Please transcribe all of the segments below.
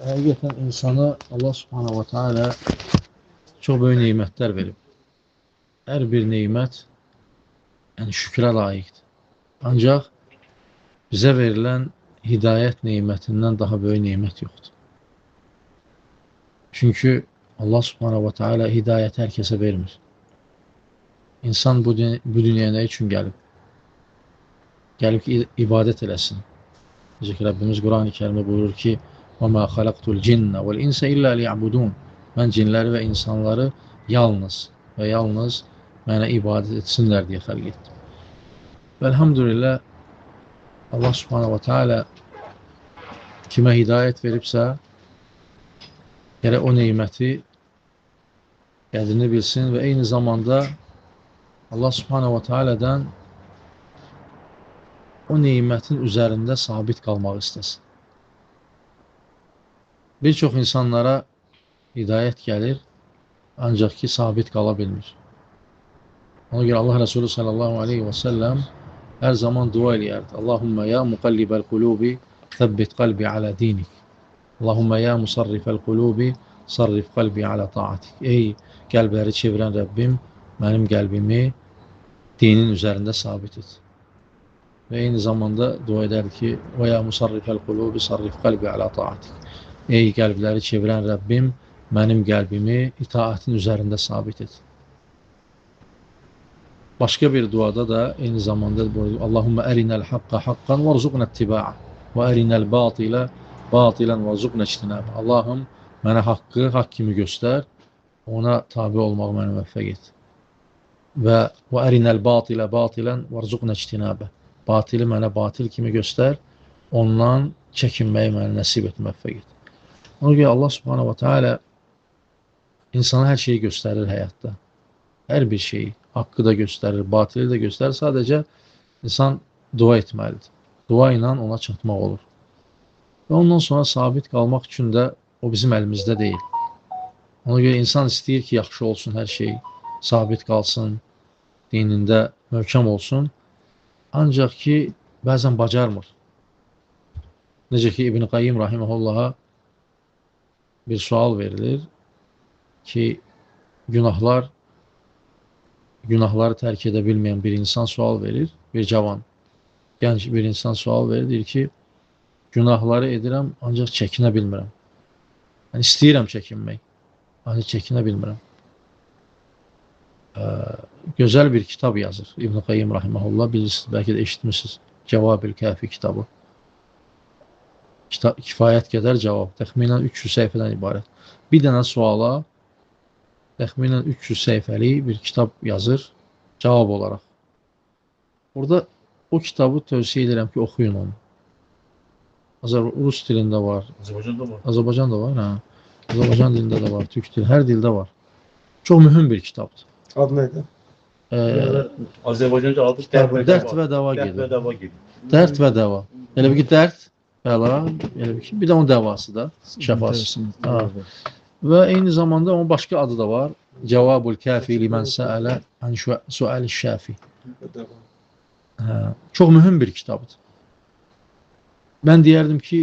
Həqiqətən insana Allah Subhanahu va Taala çox böyük nemətlər verib. Hər bir nemət yəni şükrə layiqdir. Ancaq bizə verilən hidayət nemətindən daha böyük nemət yoxdur. Çünki Allah Subhanahu va Taala hidayət hər kəsə vermir. İnsan bu dünyaya nə üçün gəlib? Gəlib ki, ibadət eləsin. Necə ki, Rəbbimiz Qurani Kərimdə buyurur ki, وَمَا خَلَقْتُ الْجِنَّ وَالْاِنْسَ إِلَّا لِيَعْبُدُونَ. Mən cinləri və insanları yalnız və yalnız mənə ibadət etsinlər deyə xəlq etdim. Və elhamdülillah, Allah Subhanahu va Taala kimə hidayət veribsə, gərək o neməti qədrini bilsin və eyni zamanda Allah Subhanahu va Taala'dan o nemətin üzərində sabit qalmaq istəsin. Bir çox insanlara hidayət gəlir, ancaq ki, sabit qala bilmir. Ona görə Allah Resulü sallallahu aleyhi və səlləm hər zaman dua eləyərdi. Allahümmə ya muqallibəl qulubi səbbit qalbi alə dinik. Allahümmə ya musarrifəl qulubi sarrif qalbi alə taatik. Ey qəlbləri çevirən Rəbbim, mənim qəlbimi dinin üzərində sabit et. Və eyni zamanda dua edərdi ki, və ya musarrifəl qulubi sarrif qalbi alə taatik. Ey qəlbləri çevirən Rəbbim, mənim qəlbimi itaətin üzərində sabit et. Başqa bir duada da eyni zamanda buyurur, Allahümmə ərinəl haqqa haqqan varzuqna ittiba'a və ərinəl batilə batilan varzuqna ictinabə. Allahım, mənə haqqı haqq kimi göstər, ona tabi olmağı mənə müvəffəq et. Və ərinəl batilə batilan varzuqna ictinabə. Batili mənə batil kimi göstər, ondan çəkinməyi mənə nəsib et, müvəffəq et. Ona görə Allah Subhanahu va Taala insana hər şeyi göstərir həyatda. Hər bir şeyi, haqqı da göstərir, batili də göstərir. Sadəcə insan dua etməlidir. Dua ilə ona çatmaq olur. Və ondan sonra sabit qalmaq üçün də o bizim əlimizdə deyil. Ona görə insan istəyir ki, yaxşı olsun hər şey, sabit qalsın, dinində möhkəm olsun. Ancaq ki, bəzən bacarmır. Necə ki, İbn Qayyim rahiməhullaha bir sual verilir ki, günahları tərk edə bilməyən bir insan sual verir, bir cavan, gənc bir insan sual verir, deyir ki, günahları edirəm, ancaq çəkinə bilmirəm. Yəni, istəyirəm çəkinmək, ancaq çəkinə bilmirəm. Gözəl bir kitab yazır İbn Qayyim rahimehullah, bilirsiniz, bəlkə də eşitmişsiniz, Cavab-ül Kafi kitabı. Kifayət qədər cavab, təxminən 300 səhifədən ibarət. Bir dənə suala təxminən 300 səhifəlik bir kitab yazır cavab olaraq. Orada o kitabı tövsiyə edirəm ki, oxuyun onu. Rus dilində var. Azərbaycanda var. Azərbaycanda var, hə. Azərbaycan dilində də var, türk dili, hər dildə var. Çox mühüm bir kitabdır. Adı nə idi? Azərbaycanca adı Dərd və Dəva gedir. Dərd və Dəva. Elə bir ki, dərd, bəla, elə bir ki, bir də onun dəvası da, şəfası. Və eyni zamanda onun başqa adı da var. Cavabul Kafi limən səələ ən suəl şəfi. Çox mühüm bir kitabdır. Mən deyərdim ki,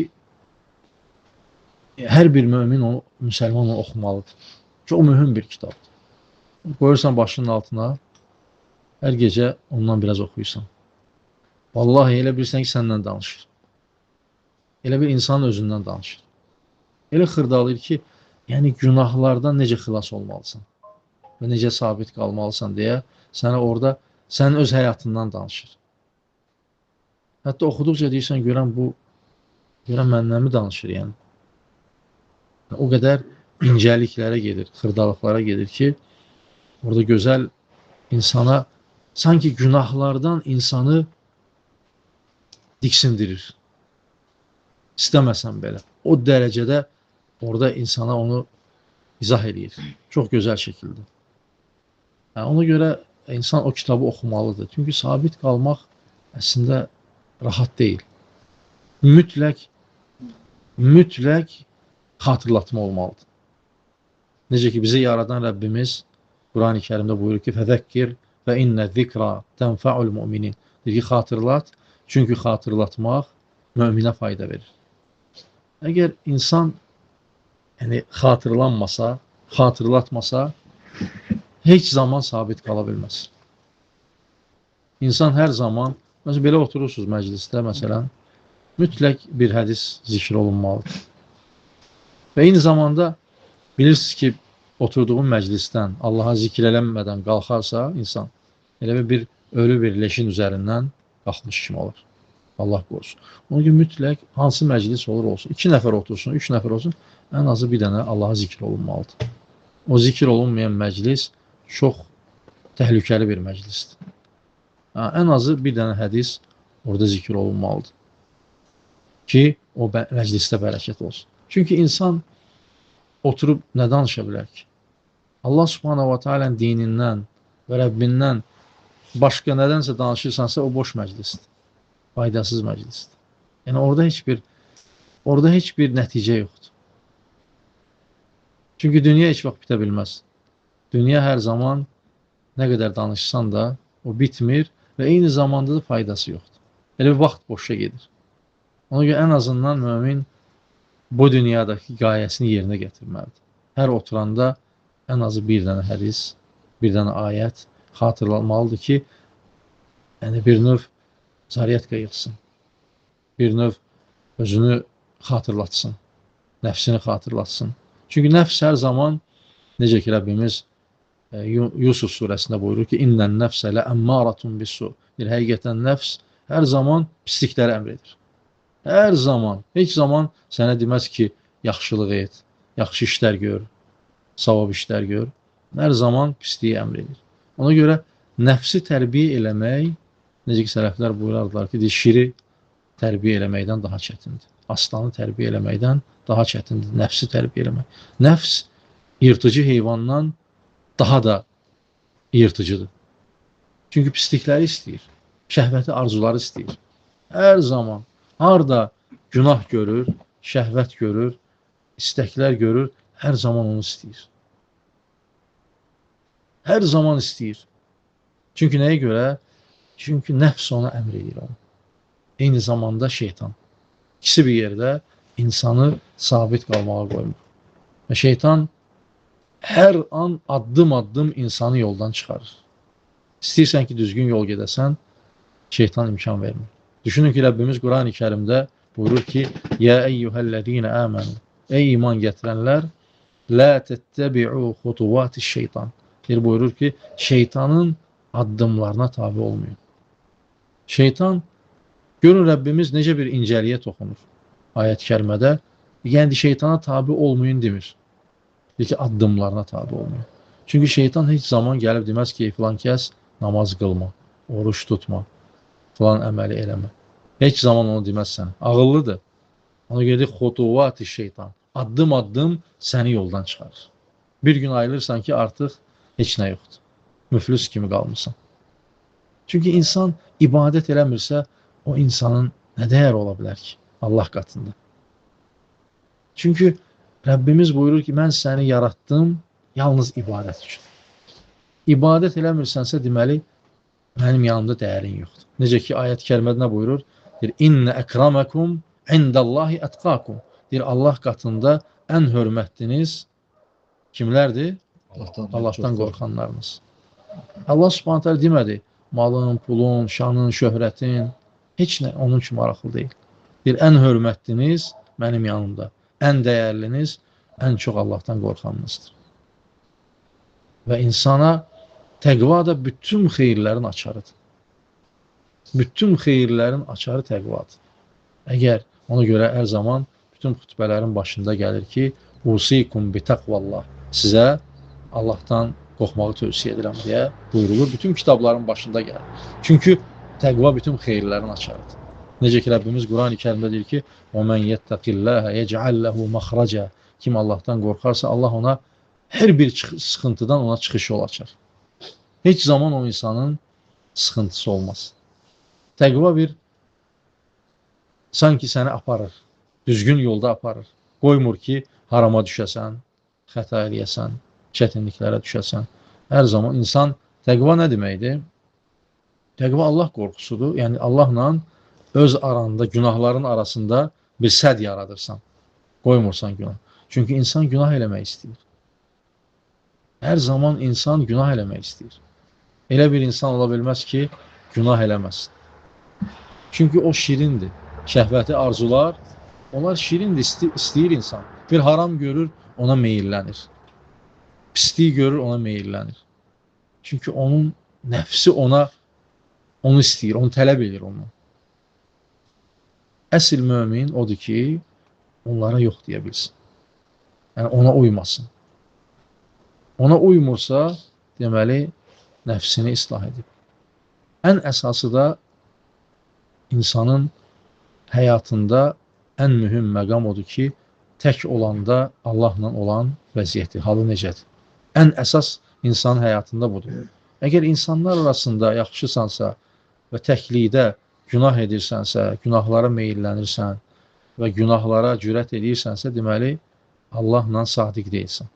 hər bir mömin, onu, müsəlman onu oxumalıdır. Çox mühüm bir kitabdır. Qoyursan başının altına, hər gecə ondan biraz oxuyursan. Vallahi elə bilirsən ki, səndən danışır. Elə bir insanın özündən danışır. Elə xırdalayır ki, yəni günahlardan necə xilas olmalısan və necə sabit qalmalısan deyə sənə orada sənin öz həyatından danışır. Hətta oxuduqca deyirsən, görən bu, görən məndən mi danışır yəni? O qədər incəliklərə gedir, xırdalıqlara gedir ki, orada gözəl insana, sanki günahlardan insanı diksindirir. İstəməsən belə. O dərəcədə orada insana onu izah eləyir. Çox gözəl şəkildə. Yəni, ona görə insan o kitabı oxumalıdır. Çünki sabit qalmaq əslində rahat deyil. Mütləq xatırlatma olmalıdır. Necə ki, bizi yaradan Rəbbimiz Qurani Kərimdə buyurur ki, fəzəkkir və innə zikra tənfəul müminin. Deyir ki, xatırlat, çünki xatırlatmaq möminə fayda verir. Əgər insan yəni xatırlanmasa, xatırlatmasa, heç zaman sabit qala bilməz. İnsan hər zaman, məsələn, belə oturursunuz məclisdə, məsələn, mütləq bir hədis zikr olunmalıdır. Və eyni zamanda bilirsiniz ki, oturduğun məclisdən Allaha zikr eləmədən qalxarsa insan, elə bir ölü bir leşin üzərindən qalxmış kimi olur. Allah qorusun. Ona görə mütləq hansı məclis olur olsun, 2 nəfər otursun, 3 nəfər olsun, ən azı bir dənə Allaha zikr olunmalıdır. O zikr olunmayan məclis çox təhlükəli bir məclisdir. Ən azı bir dənə hədis orada zikr olunmalıdır ki, o məclisdə bərəkət olsun. Çünki insan oturub nə danışa bilər ki? Allah Subhanahu wa Ta'ala'nın dinindən və Rəbbindən başqa nədənsə danışırsansa, o boş məclisdir. Faydasız məclisdir. Yəni orada heç bir nəticə yoxdur. Çünki dünya heç vaxt bitə bilməz. Dünya hər zaman nə qədər danışsan da o bitmir və eyni zamanda da faydası yoxdur. Elə bir vaxt boşa gedir. Ona görə ən azından mömin bu dünyadakı qayəsini yerinə gətirməlidir. Hər oturanda ən azı bir dənə hədis, bir dənə ayət xatırlanmalıdır ki, yəni bir növ zariyyət yığsın, bir növ özünü xatırlatsın, nəfsini xatırlatsın. Çünki nəfs hər zaman, necə ki Rəbbimiz Yusuf surəsində buyurur ki, İnnən nəfsə lə əmmaratun bissu. Deyir, həqiqətən nəfs hər zaman pislikləri əmr edir. Hər zaman, heç zaman sənə deməz ki, yaxşılıq et, yaxşı işlər gör, savab işlər gör. Hər zaman pisliyi əmr edir. Ona görə nəfsi tərbiyə eləmək, necə ki sələflər buyurardılar ki, şiri tərbiyə eləməkdən daha çətindir. Aslanı tərbiyə eləməkdən daha çətindir, nəfsi tərbiyə eləmək. Nəfs yırtıcı heyvandan daha da yırtıcıdır. Çünki pislikləri istəyir, şəhvəti arzuları istəyir. Hər zaman harada günah görür, şəhvət görür, istəklər görür, hər zaman onu istəyir. Hər zaman istəyir. Çünki nəyə görə? Çünki nəfs ona əmr edir onu. Eyni zamanda şeytan. İkisi bir yerdə insanı sabit qalmağa qoymur. Və şeytan hər an addım-addım insanı yoldan çıxarır. İstəyirsən ki, düzgün yol gedəsən, şeytan imkan vermir. Düşünün ki, Rəbbimiz Qurani Kərimdə buyurur ki, Yə əyyuhəl-ləzīnə əmənu. Ey iman gətirənlər, Lə təttəbi'u xutuvati şeytan. Deyir, buyurur ki, şeytanın addımlarına tabi olmayın. Şeytan, görün Rəbbimiz necə bir incəliyə toxunur ayət-i kərimədə. Yəni, şeytana tabi olmayın demir. Deyir ki, addımlarına tabi olmayın. Çünki şeytan heç zaman gəlib deməz ki, filan kəs namaz qılma, oruç tutma, filan əməli eləmə. Heç zaman onu deməz sənə. Ağıllıdır. Ona görə deyir, xutuvati şeytan. Addım-addım səni yoldan çıxarır. Bir gün ayılırsan ki, artıq heç nə yoxdur. Müflis kimi qalmısan. Çünki insan ibadət eləmirsə, o insanın nə dəyəri ola bilər ki Allah qatında? Çünki Rəbbimiz buyurur ki, mən səni yaratdım yalnız ibadət üçün. İbadət eləmirsənsə, deməli, mənim yanımda dəyərin yoxdur. Necə ki, ayət-i kərimədə nə buyurur? Deyir, İnnə əkraməkum indallahi ətqakum. Deyir, Allah qatında ən hörmətliniz kimlərdir? Allahdan qorxanlarınız. Allah Subhanahu taala demədi, malın, pulun, şanın, şöhrətin, heç nə onun üçün maraqlı deyil. Deyir, ən hörmətliniz mənim yanımda, ən dəyərliniz, ən çox Allahdan qorxanınızdır. Və insana təqva da bütün xeyirlərin açarıdır. Bütün xeyirlərin açarı təqvadır. Əgər ona görə hər zaman bütün xütbələrin başında gəlir ki, Usikum bi təqvallah, sizə Allahdan qorxmağı tövsiyə edirəm deyə buyurulur. Bütün kitabların başında gəlir. Çünki təqva bütün xeyirlərin açarıdır. Necə ki, Rəbbimiz Qurani Kərimdə deyir ki, وَمَنْ يَتَّقِ اللّٰهَ يَجْعَلْ لَهُ مَخْرَجًا. Kim Allahdan qorxarsa, Allah ona hər bir sıxıntıdan ona çıxış yol açar. Heç zaman o insanın sıxıntısı olmaz. Təqva bir sanki səni aparır, düzgün yolda aparır. Qoymur ki, harama düşəsən, xəta eləyəsən, çətinliklərə düşəsən. Hər zaman insan, təqva nə deməkdir? Təqva Allah qorxusudur. Yəni, Allahla öz aranda, günahların arasında bir sədd yaradırsan. Qoymursan günah. Çünki insan günah eləmək istəyir. Hər zaman insan günah eləmək istəyir. Elə bir insan ola bilməz ki, günah eləməsin. Çünki o şirindir. Şəhvəti arzular, onlar şirindir, istəyir insan. Bir haram görür, ona meyillənir. Pislik görür, ona meyillənir. Çünki onun nəfsi ona onu istəyir, onu tələb edir ondan. Əsl mömin odur ki, onlara yox deyə bilsin. Yəni, ona uymasın. Ona uymursa, deməli, nəfsini islah edib. Ən əsası da insanın həyatında ən mühüm məqam odur ki, tək olanda Allahla olan vəziyyəti, halı necədir? Ən əsas insanın həyatında budur. Əgər insanlar arasında yaxşısansa və təklikdə günah edirsənsə, günahlara meyillənirsən və günahlara cürət edirsənsə, deməli, Allahla sadiq deyilsən.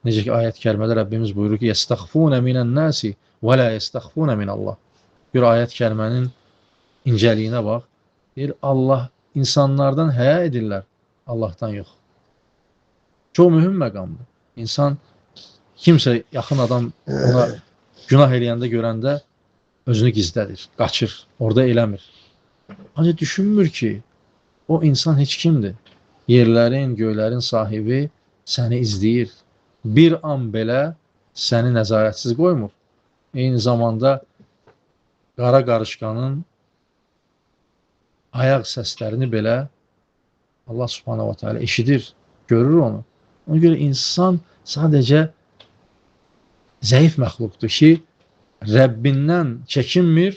Necə ki, ayət-i kərimədə Rəbbimiz buyurur ki, "Yəstəxfûnə minən-nâsi və lâ yəstəxfûnə minəllah." Bir ayət-i kərimənin incəliyinə bax. Deyir, Allah insanlardan həya edirlər, Allahdan yox. Çox mühüm məqamdır. İnsan, kimsə yaxın adam ona günah eləyəndə, görəndə özünü gizlədir, qaçır, orada eləmir. Ancaq düşünmür ki, o insan heç kimdir. Yerlərin, göylərin sahibi səni izləyir. Bir an belə səni nəzarətsiz qoymur. Eyni zamanda qara qarışqanın ayaq səslərini belə Allah Subhanahu wa Teala eşidir, görür onu. Ona görə insan sadəcə zəif məxluqdur ki, Rəbbindən çəkinmir,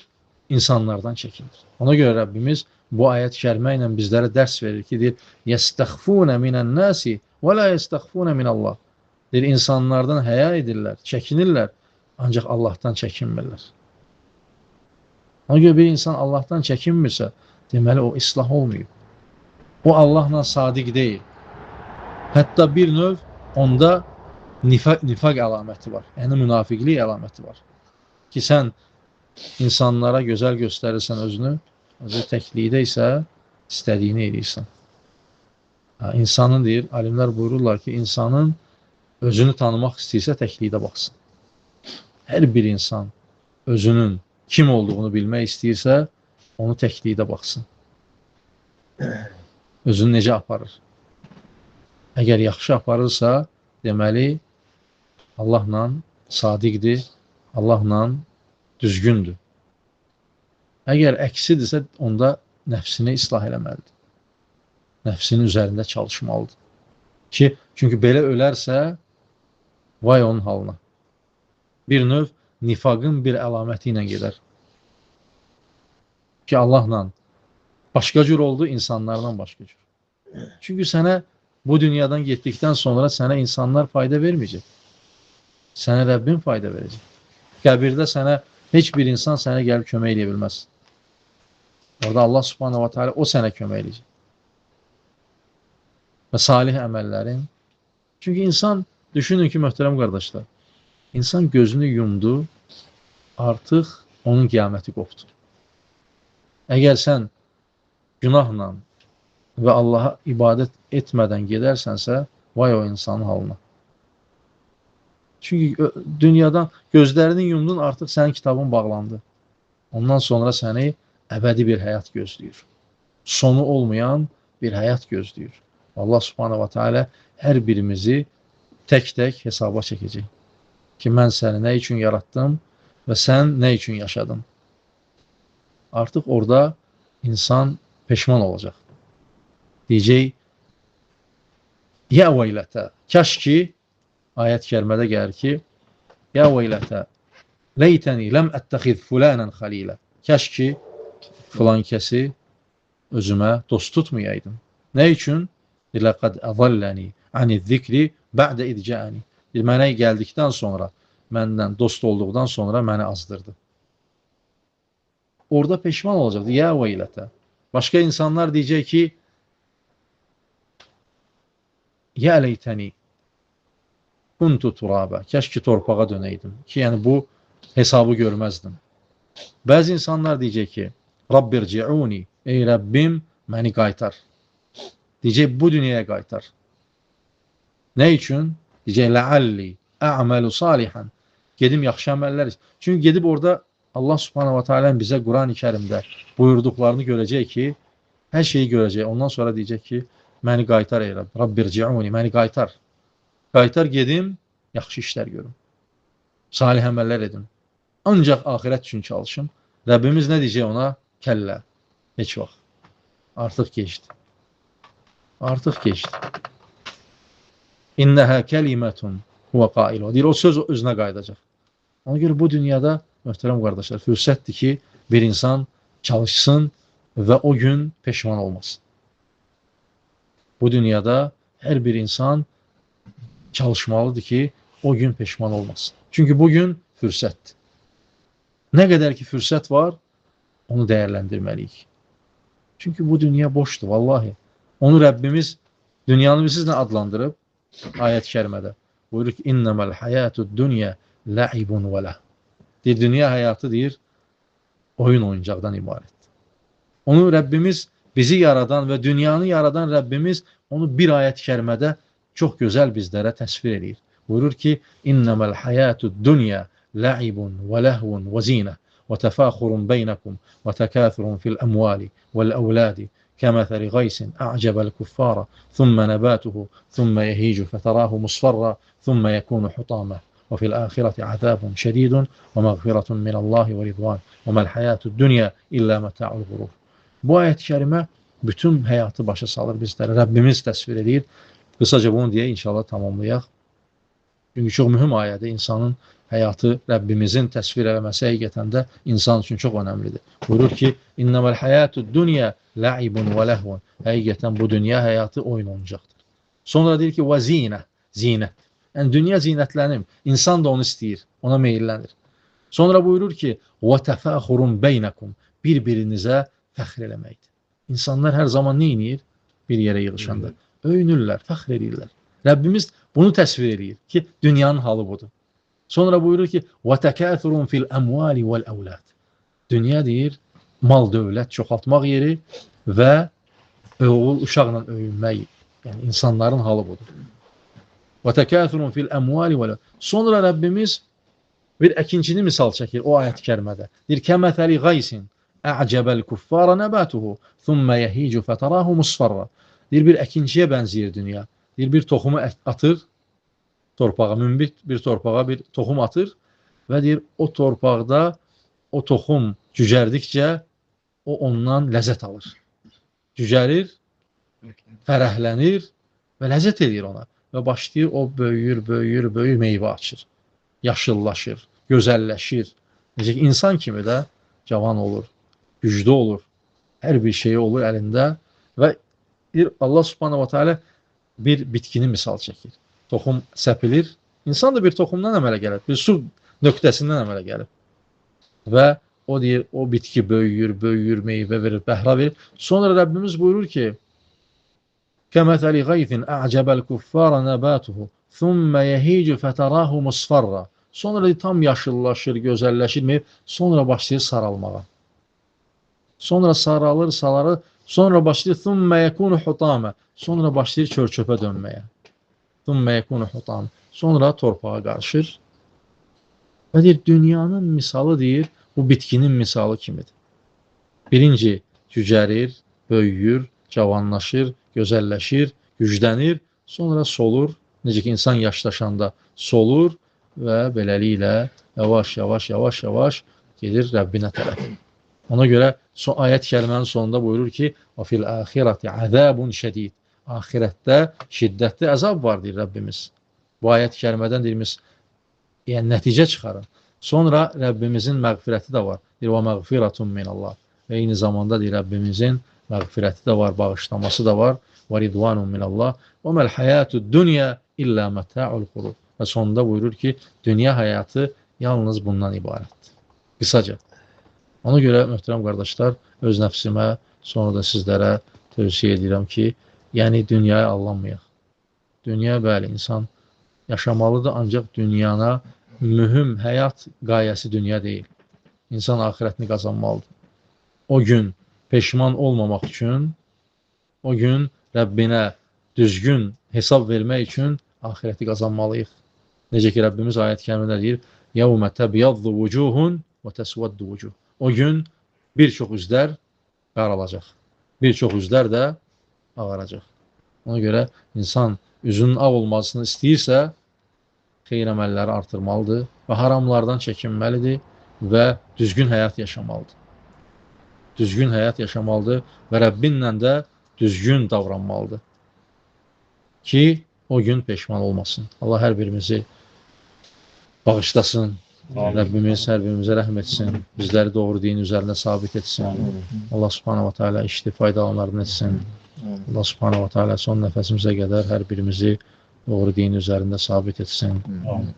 insanlardan çəkinir. Ona görə Rəbbimiz bu ayət-i kərimə ilə bizlərə dərs verir ki, deyir, "Yəstəxfûnə minən-nâsi və lâ yəstəxfûnə minəllah." Deyir, insanlardan həya edirlər, çəkinirlər, ancaq Allahdan çəkinmirlər. Ona görə bir insan Allahdan çəkinmirsə, deməli o islah olmayıb. O Allahla sadiq deyil. Hətta bir növ onda nifaq əlaməti var. Yəni münafiqlik əlaməti var. Ki sən insanlara gözəl göstərirsən özünü, ancaq təklikdə isə istədiyini edirsən. İnsanın deyir, alimlər buyururlar ki, insanın özünü tanımaq istəyirsə təklikdə baxsın. Hər bir insan özünün kim olduğunu bilmək istəyirsə, onu təklikdə baxsın. Özünü necə aparır? Əgər yaxşı aparırsa, deməli, Allahla sadiqdir, Allahla düzgündür. Əgər əksidirsə, onda nəfsini islah eləməlidir. Nəfsinin üzərində çalışmalıdır. Ki, çünki belə ölərsə, vay onun halına. Bir növ nifaqın bir əlaməti ilə gedər. Ki, Allahla başqa cür oldu, insanlarla başqa cür. Çünki sənə bu dünyadan getdikdən sonra sənə insanlar fayda verməyəcək. Sənə Rəbbin fayda verəcək. Qəbirdə sənə heç bir insan sənə gəlib kömək eləyə bilməz. Orada Allah Subhanahu wa Teala o sənə kömək eləyəcək. Və salih əməllərin. Çünki insan, düşünün ki, möhtərəm qardaşlar, insan gözünü yumdu, artıq onun qiyaməti qopdu. Əgər sən günahla və Allaha ibadət etmədən gedərsənsə, vay o insanın halına. Çünki dünyadan gözlərini yumdun, artıq sənin kitabın bağlandı. Ondan sonra səni əbədi bir həyat gözləyir. Sonu olmayan bir həyat gözləyir. Allah Subhanahu wa Teala hər birimizi tək-tək hesaba çəkəcək. Ki, mən səni nə üçün yaratdım və sən nə üçün yaşadın? Artıq orada insan peşman olacaq. Deyəcək, Yə veylətə, kaş ki, ayət-i kərimədə gəlir ki, Yə veylətə, leytəni ləm əttəxiz fulənən xalilə. Kaş ki, filan kəsi özümə dost tutmayaydım. Nə üçün? Ləqəd əzəlləni aniz-zikri bə'də idcəəni. Mənə gəldikdən sonra, məndən dost olduqdan sonra məni azdırdı. Orada peşman olacaqdı. Yə veylətə. Başqa insanlar deyəcək ki, Yə leytəni kuntu turabə. Kəş ki, torpağa dönəydim. Ki, yəni bu hesabı görməzdim. Bəzi insanlar deyəcək ki, Rabbirci'uni. Ey Rəbbim, məni qaytar. Deyəcək, bu dünyaya qaytar. Nə üçün? Deyəcək, ləalli ə'məlu salihan. Gedim yaxşı əməllər. Çünki gedib orada Allah Subhanahu va Taala'nın bizə Quran-ı Kərimdə buyurduqlarını görəcək ki, hər şeyi görəcək. Ondan sonra deyəcək ki, məni qaytar ey Rəbb. Rabbirciuni, məni qaytar. Qaytar gedim, yaxşı işlər görüm. Salih əməllər edim. Ancaq axirət üçün çalışım. Rəbbimiz nə deyəcək ona? Kəllə. Heç vaxt. Artıq keçdi. Artıq keçdi. İnnəhə kəlimətun huvə qailu. Deyir, o söz özünə qayıdacaq. Ona görə bu dünyada, möhtərəm qardaşlar, fürsətdir ki, bir insan çalışsın və o gün peşman olmasın. Bu dünyada hər bir insan çalışmalıdır ki, o gün peşman olmasın. Çünki bugün fürsətdir. Nə qədər ki fürsət var, onu dəyərləndirməliyik. Çünki bu dünya boşdur, vallahi. Onu Rəbbimiz, dünyanı biz nə adlandırıb? Ayət-i kərimədə. Buyurur ki, İnnəməl həyatud dünya ləibun və ləh. Deyir, dünya həyatı deyir, oyun oyuncaqdan ibarətdir. Onu Rəbbimiz, bizi yaradan və dünyanı yaradan Rəbbimiz onu bir ayət-i kərimədə çox gözəl bizlərə təsvir eləyir. Buyurur ki, İnnəməl həyatud dünya ləibun və ləhvun və zinə və təfəxurun beynəkum və təkəthurun fil əmvali vəl-əvladi kəməthəli qaysin ə'cəbəl kuffara thumma nəbatuhu thumma yehicu fətərahu musfarra thumma yekunu hutamə və fil əxirəti əzabun şədidun və məğfirətun minəllahi və ridvan və məl həyatud dünya illə mətəul qurur. Bu ayət-i kərimə bütün həyatı başa salır bizlərə. Rəbbimiz təsvir edir. Qısaca bunu deyə inşallah tamamlayaq. Çünki çox mühüm ayədir. İnsanın həyatı Rəbbimizin təsvir eləməsi həqiqətən də insan üçün çox önəmlidir. Buyurur ki, İnnəməl həyatud dünya ləibun və ləhvun. Həqiqətən bu dünya həyatı oyun oyuncaqdır. Sonra deyir ki, və zinə, zinət. Yəni dünya zinətlənir. İnsan da onu istəyir, ona meyillənir. Sonra buyurur ki, və təfəxurun beynəkum. Bir-birinizə fəxr eləməkdir. İnsanlar hər zaman nə edir? Bir yerə yığışanda. Öyünürlər, fəxr edirlər. Rəbbimiz bunu təsvir edir ki, dünyanın halı budur. Sonra buyurur ki, və təkəthurun fil əmvali vəl-əvlad. Dünya deyir, mal dövlət çoxaltmaq yeri və oğul uşaqla öyünmək. Yəni insanların halı budur. Və təkəthurun fil əmvali vəl-əvlad. Sonra Rəbbimiz bir əkinçini misal çəkir o ayət-i kərimədə. Deyir, kəməthəli qaysin ə'cəbəl kuffara nəbatuhu thumma yehicu fətərahu musfarra. Deyir, bir əkinçiyə bənzəyir dünya. Deyir, bir toxumu atır torpağa, münbit bir torpağa bir toxum atır və deyir, o torpaqda o toxum cücərdikcə o ondan ləzzət alır. Cücərir, fərəhlənir və ləzzət edir ona. Və başlayır, o böyüyür, böyüyür, böyüyür, meyvə açır, yaşıllaşır, gözəlləşir. Necə ki, insan kimi də cavan olur, güclü olur, hər bir şeyi olur əlində və deyir, Allah Subhanahu va Teala bir bitkini misal çəkir. Toxum səpilir. İnsan da bir toxumdan əmələ gəlir. Bir su nöqtəsindən əmələ gəlir. Və o deyir, o bitki böyüyür, böyüyür, meyvə verir, bəhra verir. Sonra Rəbbimiz buyurur ki, Kəməthəli qaysin ə'cəbəl kuffara nəbatuhu thumma yehicu fətərahu musfarra. Sonra deyir, tam yaşıllaşır, gözəlləşir, meyvə, sonra başlayır saralmağa. Sonra saralır, saralır, sonra başlayır thumma yekunu hutamə. Sonra başlayır çör-çöpə dönməyə. Thumma yekunu hutamə. Sonra torpağa qarışır. Və deyir, dünyanın misalı deyir, bu bitkinin misalı kimidir. Birinci, cücərir, böyüyür, cavanlaşır, gözəlləşir, güclənir, sonra solur. Necə ki, insan yaşlaşanda solur və beləliklə yavaş, yavaş, yavaş, yavaş gedir Rəbbinə tərəf. Ona görə ayət-i kərimənin sonunda buyurur ki, və fil axirəti əzabun şədid. Axirətdə şiddətli əzab var, deyir Rəbbimiz. Bu ayət-i kərimədən deyirimiz, yəni nəticə çıxarın. Sonra Rəbbimizin məğfirəti də var. Deyir, və məğfiratun minallah. Və eyni zamanda deyir, Rəbbimizin məğfirəti də var, bağışlaması da var. Və ridvanun minallah. Və məl həyatud dünya illə mətəul qurur. Və sonunda buyurur ki, dünya həyatı yalnız bundan ibarətdir. Qısaca. Ona görə, möhtərəm qardaşlar, öz nəfsimə, sonra da sizlərə tövsiyə edirəm ki, yəni dünyaya allanmayaq. Dünya, bəli, insan yaşamalıdır, ancaq dünyana mühüm həyat qayəsi dünya deyil. İnsan axirətini qazanmalıdır. O gün peşman olmamaq üçün, o gün Rəbbinə düzgün hesab vermək üçün axirəti qazanmalıyıq. Necə ki, Rəbbimiz ayət-i kərimədə deyir, Yevmə təbyaddu vucuhun və təsvəddu vucuh. O gün bir çox üzlər qaralacaq. Bir çox üzlər də ağaracaq. Ona görə insan üzünün ağ olmasını istəyirsə, xeyir əməlləri artırmalıdır və haramlardan çəkinməlidir və düzgün həyat yaşamalıdır. Düzgün həyat yaşamalıdır və Rəbbinlə də düzgün davranmalıdır ki, o gün peşman olmasın. Allah hər birimizi bağışlasın. Amin. Rəbbimiz hər birimizə rəhm etsin. Bizləri doğru din üzərində sabit etsin. Amin. Allah Subhanahu va Teala işli faydalanlardan etsin. Amin. Allah Subhanahu va Teala son nəfəsimizə qədər hər birimizi doğru din üzərində sabit etsin. Amin.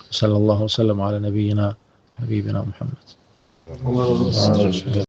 Sallallahu sellem alə nəbiyyina, Habibina Muhammed. Allah razı olsun.